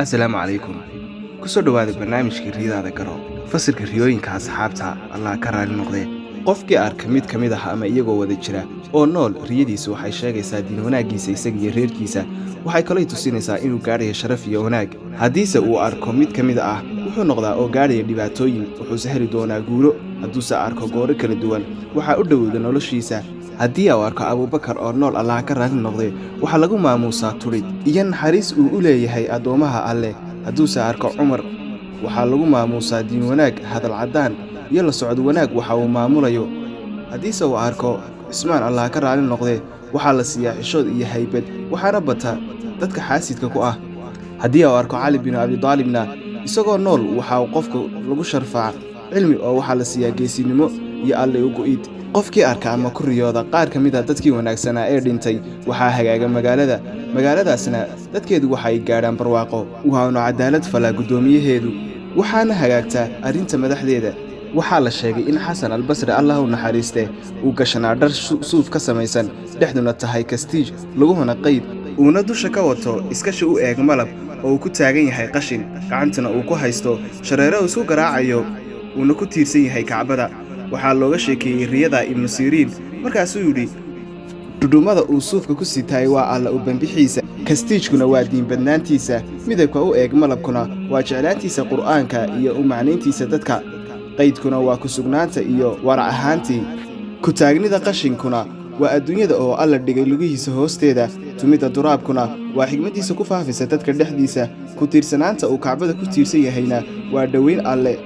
Assalaamu calaykum. Ku soo dhowaada barnaamijka Riyadaada Garo, fasilka riyooyinka asxaabta. Allah ka raali noqdee, qofkii arka mid ka mid ah ama iyagoo wada jira oo nool, riyadiisu waxay sheegaysaa diin wanaaggiisa isaga iyo reerkiisa. Waxay kaloo tusinaysaa inuu gaadhayo sharaf iyo wanaag. Haddiise uu arko mid ka mid ah, wuxuu noqdaa oo gaadhaya dhibaatooyin, wuxuuse heli doonaa guulo. Hadduuse arko gooro kala duwan, waxaa u dhowowda noloshiisa. Haddii uu arko Abuubakar oo nool, Allah ka raali noqday, waxaa lagu maamuusaa tudhid iyo naxariis uu u leeyahay addoommaha Alleh. Hadduuse arko Cumar, waxaa lagu maamuusaa diin wanaag, hadal caddaan iyo la socod wanaag waxa uu maamulayo. Haddiise uu arko Cismaan, Allah ka raali noqdee, waxaa la siiyaa xishood iyo haybad, waxaana bata dadka xaasidka ku ah. Haddii uu arko Cali binu Abidaalibna isagoo nool, waxa uu qofka lagu sharfaa cilmi oo waxaa la siiyaa geesinimo iyo Alle u go'id. Qofkii arka ama ku riyooda qaar ka mid a dadkii wanaagsanaa ee dhintay, waxaa hagaaga magaalada, magaaladaasna dadkeedu waxay gaadhaan barwaaqo, waanu cadaalad falaa guddoomiyaheedu, waxaana hagaagtaa arrinta madaxdeeda. Waxaa la sheegay in Xasan Albasri, Allah u naxariiste, uu gashanaa dhar suuf ka samaysan, dhexduna tahay kastiij, laguhuna qayd, uuna dusha ka wato iskashi u eeg malab oo uu ku taagan yahay qashin, gacantana uu ku haysto shareero uu isku garaacayo, uuna ku tiirsan yahay Kacbada. Waxaa looga sheekeeyey riyada Ibnu Siriin. Markaasuu yidhi: "Dhudhummada uu suufka ku sitaay waa Alla u banbixiisa, kastiijkuna waa diinbadnaantiisa, midabka u eeg malabkuna waa jeclaantiisa Qur'aanka iyo u macnayntiisa dadka, qaydkuna waa ku sugnaanta iyo warac ahaantii, ku taagnida qashinkuna waa adduunyada oo Alla dhigay lugihiisa hoosteeda, tumidda duraabkuna waa xigmaddiisa ku faafisa dadka dhexdiisa, ku tiirsanaanta uu Kacbada ku tiirsan yahayna waa dhoweyn Alle."